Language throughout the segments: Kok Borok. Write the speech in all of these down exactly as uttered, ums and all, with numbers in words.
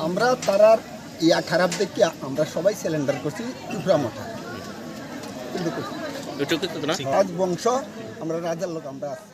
আমরা তারার ইয়া খারাপ দেখিয়া আমরা সবাই সিলিন্ডার করছি ত্রিপুরা মঠা। কিন্তু করছি। রাজবংশ, আমরা রাজার লোক, আমরা আছি।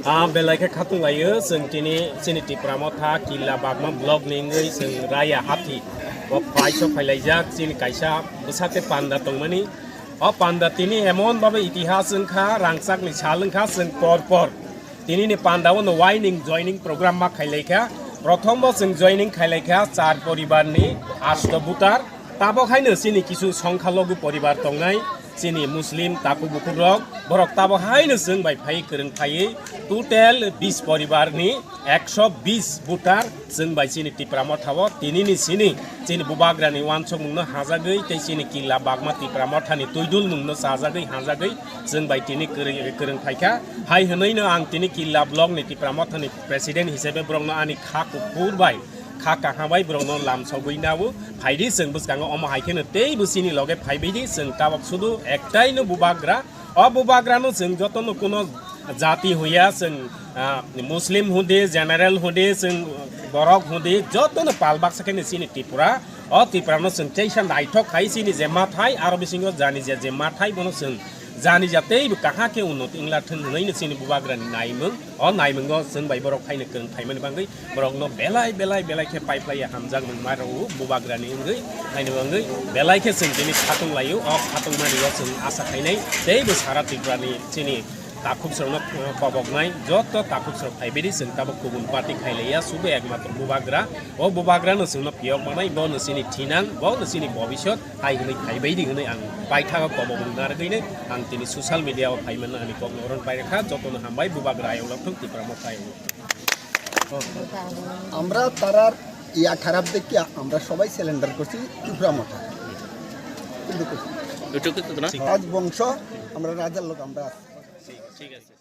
Ah, belai khe khatung laio, chwng tini chini Tipra Motha Killa Bagma block ni wngwi chwng Raya Hathi o phai sok phai laijak, chini kaisa bwsa tei panda tongmani. O panda tini emon babe itihas wngkha, rangchak ni sal wngkha, chwng por por tini ni panda o no waining joining program ma khai laikha. Prothom bo chwng joining khai laikha char poribar ni asto butar. Tabok haino chini kisu songkha logu poribar tongnai, chini Muslim takhuk bukhuk rok, borok tabok haino chwng bai phai kwrwng phaiwi total bis poribar ni ekso bis butar chwng bai chini Tipra Motha o tini ni sini chini bubagra ni uansukmung no hajagwi tei chini Killa Bagma Tipra Motha ni twidulmung no chajagwi hajagwi chwng bai tini kwrwng, kwrwng phaikha. Hai hwnwi no ang tini Killa block ni Tipra Motha ni president hisabe borok no ani kha kuphur bai kha kaham bai borok no lamsogwi nao. Phaidi chwng bwskango omo hai kheno teibo chini loge phaibaidi chwng tabok sudu ektai no bubagra. O bubagra no chwng joto no kuno jati huya chwng, ah, Muslim hudi, general hudi, chwng borok hudi, joto no pal baksa kheno chini Tripura. O Tripura no chwng teisa naithok khai chini je mathai aro bisingo jani je, je mathai bono chwng jani ja teibo kaham khe unnoti wngla thwng hwnwi no chini bubagra ni naimung. O naimungo chwng bai borok haino kwrwng phaimani bagwi borokno belai belai belai khe paiphlaiya hamjakmung ma rwo bubagrani wngwi. Haino wngwi belai khe chwng tini khatung laio. O khatung mani o chwng asa khainai teibo sara Tripurani chini takhuk srokno koboknai joto takhuk srok phaibaidi chwng tabuk kubun party khailaiya, sudu ekmatro bubagra. O bubagrano chwngno phiyok manai, bono chini thinang, bono chini bobisot. Hai hwnwi phaibaidi hwnwi ang paithago kobok rwna rwgwino ang tini social media o phaimano ani kokno oron pairwkha. Jotono hambai, bubagra ayok lok thung, Tipra Motha ayok lok thung. আমরা তারার ইয়া খারাপ দেখিয়া আমরা সবাই সিলিন্ডার করছি ত্রিপুরা মঠা। কিন্তু করছি। রাজবংশ, আমরা রাজার লোক, আমরা আছি। ঠিক আছে।